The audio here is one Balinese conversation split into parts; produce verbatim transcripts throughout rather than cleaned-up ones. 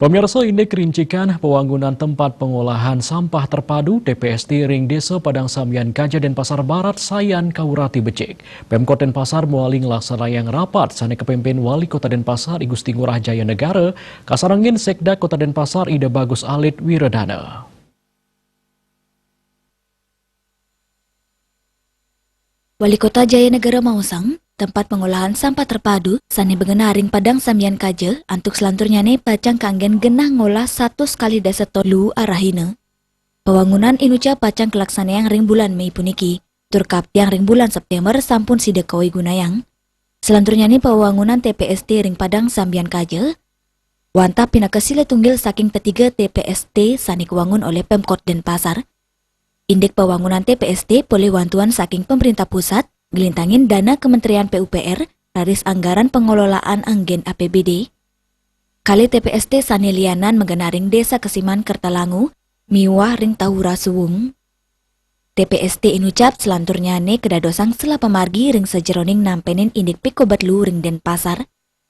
Pemirsa, indik rincikan pewangunan tempat pengolahan sampah terpadu, T P S T, ring Desa Padang Sambian Kaja, Denpasar Barat sayan kaurati becik. Pemkot Denpasar mawali nglaksanayang rapat sane kapimpin Wali Kota Denpasar I Gusti Ngurah Jaya Negara, kasarengin Sekda Kota Denpasar Ida Bagus Alit Wiredana. Wali Kota Jaya Negara maosang, tempat pengolahan sampah terpadu sane bengena ring Padang Sambian Kaja antuk selanturnyane pacang kanggen genah ngolah satus kalih dasa ton luu arahina. Pawangunan inucap pacang kalaksanayang ring bulan Mei puniki, tur kaaptiang ring bulan September sampun sida kawigunayang. Selanturnyane pawangunan T P S T ring Padang Sambian Kaja wantah pinaka sila tunggil saking tetiga T P S T sane kawangun olih Pemkot Denpasar. Indik pawangunan T P S T polih wantuan saking pemerintah pusat, nglintangin dana Kementerian P U P R, raris anggaran pengelolaan anggen A P B D. Kalih T P S T sane lianan magenah ring Desa Kesiman Kertalangu miwah ring Tahura Suwung. T P S T inucap selanturnyane kadadosang sela pamargi ring sajeroning nampenin indik pikobat luu ring Denpasar.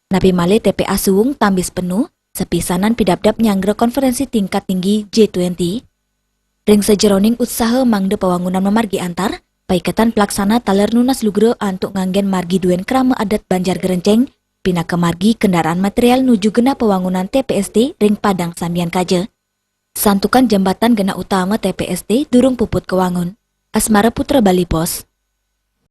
Napi malih T P A Suwung tambis penuh, sapisanan pidabdab nyanggra konferensi tingkat tinggi G twenty. Ring sajeroning utsaha mangda pawangunan mamargi antar, paiketan pelaksana taler nunas lugra antuk nganggen margi duen krama adat Banjar Gerenceng, pinaka margi kendaraan material nuju genah pawangunan T P S T ring Padang Sambian Kaja. Santukan jembatan genah utama T P S T durung puput kawangun. Asmara Putra, Bali Post.